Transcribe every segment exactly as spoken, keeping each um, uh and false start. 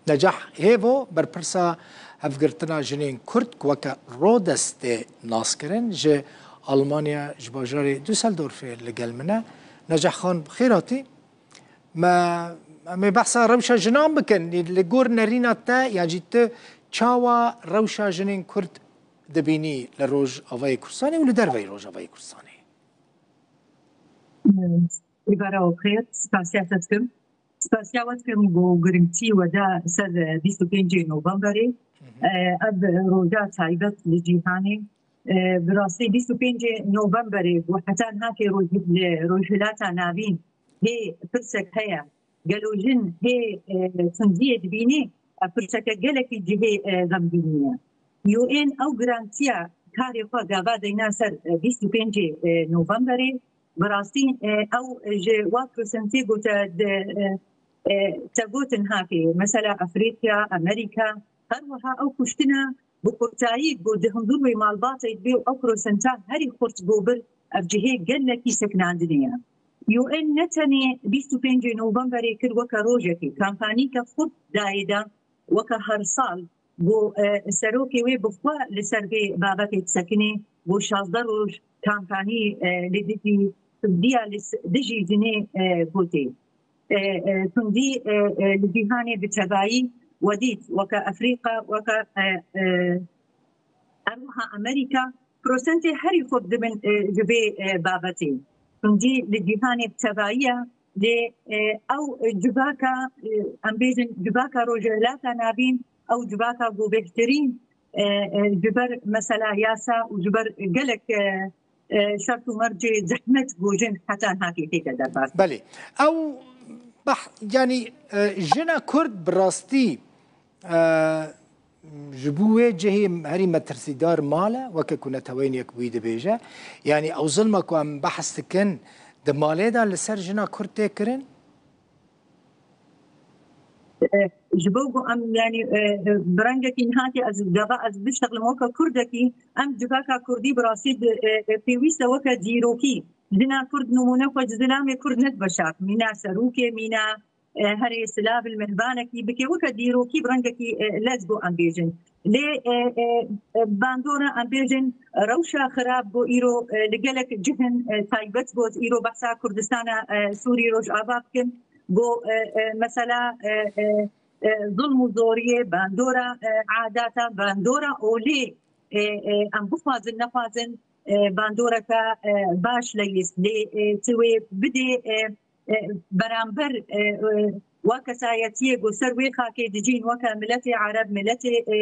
Necah Hêvo, berpirsa Hevgirtina Jinên Kurd ku weke Rodes tê naskirin, ji Almanya, ji bajarê Düsseldorfê li gel min e. Necah Xan, bi xêr hatî. Me, em ê behsa rewşa jinan bikin. Li gor nerîna te, yan jî tu çawa rewşa jinên Kurd dibînî li Rojavayê Kurdistanê û li derveyî Rojavayê Kurdistanê? Îbara we bi xêr, spasiya te dikim. Spasiya we dikim ku giringtî we da ser, e, bîst û pêncê Novemberê. E, ev roja taybet li cîhanê. E, bi rastî bîst û pêncê Novemberê ku heta niha kê roj-, li Rojhilata Navîn hê pirsek heye. Gelo jin hê, e, tundiyê dibînî? Ev pirseke gelekî cihê, e, xemgînî ye. U N ew girantiya karê xwe gava deyna ser, e, bîst û pêncê, e, Novemberê. Bi rastî, e, ew ji wa prosentê gote di, e, e, te gotin hakê, mesela Efrîqya, Amerîka, her wiha ew kuştina bi kurtayî ku di hundir wê malbatê dibê û ew prosenta herî xurt ku bir ev cihê gelekî sekinandinê ye. U N ne tenê bîst û pêncê Novemberê kir weke rojekê, kampanîke xurt dayê de, weke her sal, ku, e, serokê wê bi xwe li ser vê babetê disekinê, ku şazdeh roj kampanî, e, li dijî tundiya li s-, dijî jinê, e, gotê. E, e, tundî, e, e, li cîhanê bi tevayî we dît, weke Efrîqa, weke, e, e, her wiha Amerîka, prosentê herî xurt dibin, e, ji vê, e, babetê. Tundî li cîhanê bi tevayî ye, lê, e, ew civaka, e, em bêjin civaka Rojhilata Navîn, ew civaka ku bêhtirîn, e, e, ji ber mesela yasa û ji ber gelek, e, e, şert û mercê zehmet ku jin heta niha kê têke derbas. Belê. Ew bah-, yanî, e, jina Kurd bi rastî, e, ji bo wê cihê herî metirsîdar mal e, weke ku neteweyên yekbûyî dibêje. Yanî ew zilma ku em behs dikin, di malê de li ser jina Kurd tê kirin? E, ji bo ku em, yanî, e, e, bi rengekî niha kê ez gava ez biştexlim weke Kurdekî, em civaka Kurdî bi rastî di, e, e, pêwîst e weke dîrokî. Jina Kurd nimûne xwe ji zilamê Kurd nedibe şax. Mîna serokê, mîna, e, herê silav li mêvanekî bike, weke dîrokî bi rengekî, e, lez ku em bêjin. Lê, e, e, e, bandora em bêjin rewşa xirab bû îro, e, li gelek cihin, e, taybet got îro behsa Kurdistana, e, Sûrî Rojava bikin. Ku, e, e, mesela, e, e, e, zulm û zoriyê, bandora, e, adata, bandora olê, e, e, em bixwazin, nexwazin, e, bandoreke, e, baş leyîst. Lê, e, tu wê bidê, e, e, beramber, e, e, wa kesayetiyê ku ser wê xakê dijîn weke miletê Ereb, miletê, e,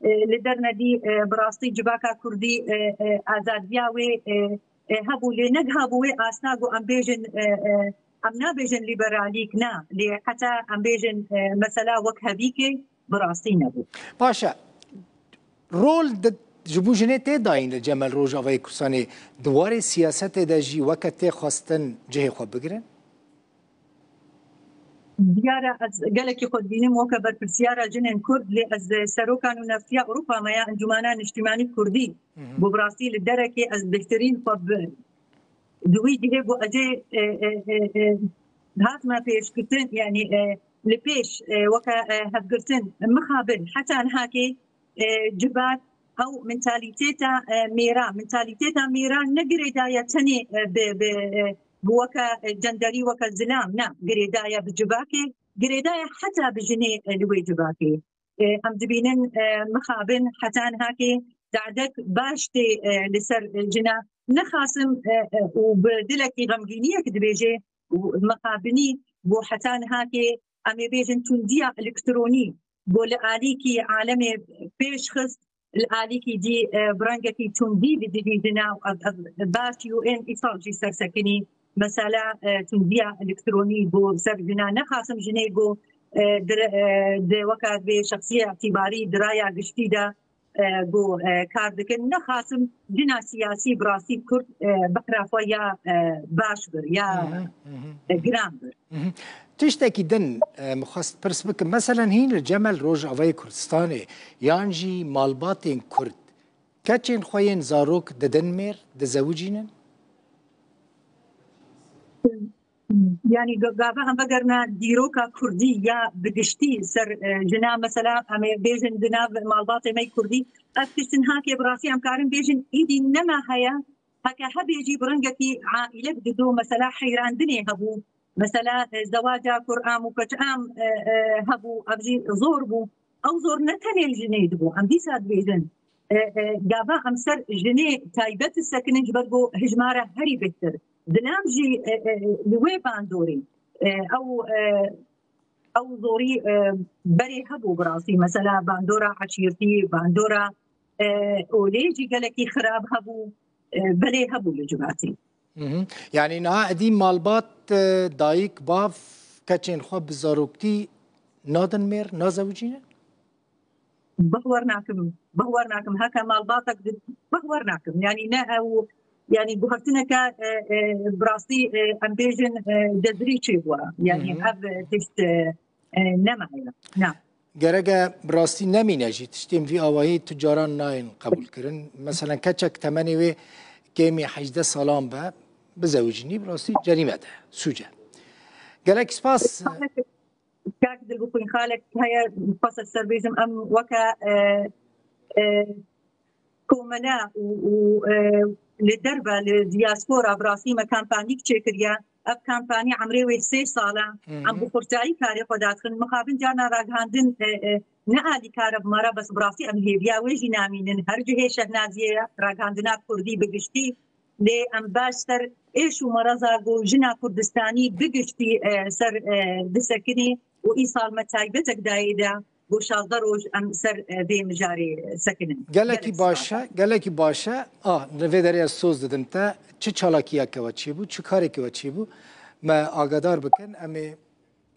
e, li dernedî, e, bi rastî civaka Kurdî, e, e, azadiya wê, e, e, hebû, lê negihabû wê asta ku em bêjin, e, e, em nabêjin lîberalîk, na, lê heta em bêjin, e, mesela wek hevîkê bi rastî nebû. Baş e. Rol di, ji bo jinê tê dayîn li cem Rojavayê Kurdistanê, di warê siyasetê de jî weke tê xwestin cihê xwe bigirin? Diyar e, ez gelekî xwe dibînim weke berpirsyara jinên Kurd, lê ez seroka nûneftiya Ewropa me ya Encûmena Niştimanî Kurdî. Hı hı. Ku bi rastî li derekê ez bêhtirîn xwe bi, di wî cihê ku ez ê, e, e, e, e, hatime pêşkitin, yanî, e, li pêş, e, weke, e, hevgirtin mixabin heta nihakê, e, civak ew mentalîteta, e, mêra, mentalîteta mêra ne girêdaye tenê, e, bi, bi, e, bi weke, e, cenderî, weke zilam, ne, girêdaye bi civakê, girêdaye heta bi jinê, e, li wê civakê. E, em dibînin, e, mixabin heta nihakê dadek baş tê, e, li ser, e, jina. Nexasim, e, e, û bi dilekî xemgîniyek dibêje, û mixabinî bû heta nihakê, em ê bêjin tundiya elektronî, ku li alîkî alemê pêş xist, li alîkî dî, e, bi rengekî tundî bi dijî jina û ev, ev baş U N îsal jî sersekinî. Mesela, e, tundiya elektronî ku ser jina, nexasim jinê ku, e, di, e, di weka vê şexsiyê îtîbarî di raya giştî de, e, ku, e, kar dikin. Nexasim jina siyasî bi rastî Kurd, e, behra xwe ya, e, baş bir, ya, Hı hı, hı hı. e, giran bir. Mhm. Tiştekî din, e, min xwest pirs bikim. Meselen hîn li cem Rojavayê Kurdistanê yan jî malbatên Kurd keçên xwe yên zarok didin mêr, dizewicînin? Yanî gava em vegerine dîroka kurdî ya bi giştî ser jina, mesela em ê bêjin di nav malbatê me kurdî, ev tiştin hake bi rastî em karin bêjin îdî nema heye. Heke hebê jî bi rengekî aîlek dido, mesela heyrandinê hebû, mesela zewaca kur am û keç am hebû, ev jî zor bû. Ew zor ne tenê li jinê dibû, em dîsa dibêjin gava em ser jinê taybet disekinin ji ber ku hijmara herî bêhtir. Dilam jî li wê bandorê ew ew zorî berê hebû bi rastî. Mesela bandora eşîrtî, bandora olê jî gelekî xirab hebû, belê hebû li civatî. Yanî niha edî malbat, dayik, bav keçên xwe bi zaroktî nadin mêr, nazewicînin? Bixwer nakim, bixwer nakim. Heke malbatek behwer nakim. Yanî ne ew, yanî guhertineke bi rastî em bêjin dezirî çêbûye. Yanî ev tişt nemaye. Na. Gereke bi rastî nemîne jî, tiştên vî awayî tu caran nayên qebûlkirin. Meselen keçek temenê wê kêmî hejdeh salan be, bizewicînî bi rastî cerîme de, sûc e. Gelek spas. Kak Dilbixwîn, xalek heye, xwest ser bêjim, em weke komele û li derve, li diyaspora bi rastî me kampanîk çêkiriye. Ev kampanî emrê wê sê sal e. Em bi xurtayî karê xwe dadixin. Mixabin carna ragihandin ne alîkar e bi me re, bes bi rastî em hêviya wê jî namînin. Her cihê şehnaziyê ye, ragihandina kurdî bi giştî. Lê em baş ser êş û mereza ku jina Kurdistanî bi giştî ser disekinê û îsal me taybetek dayê de ku şazdeh roj em ser vê mijarê sekinin. Gelekî baş e, gelekî baş e. A, li vê derê ez soz didim te. Çi çalakiyeke we çêbû, çi karekî we çêbû? Me agadar bikin, em ê,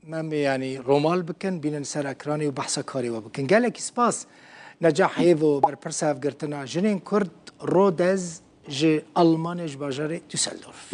em ê yanî romal bikin, bînin ser ekranê û behsa karê we bikin. Gelekî spas. Necah Hêvo, berpirsa hevgirtina jinên Kurd Rodez ji Almanya, ji bajarê Düsseldorf.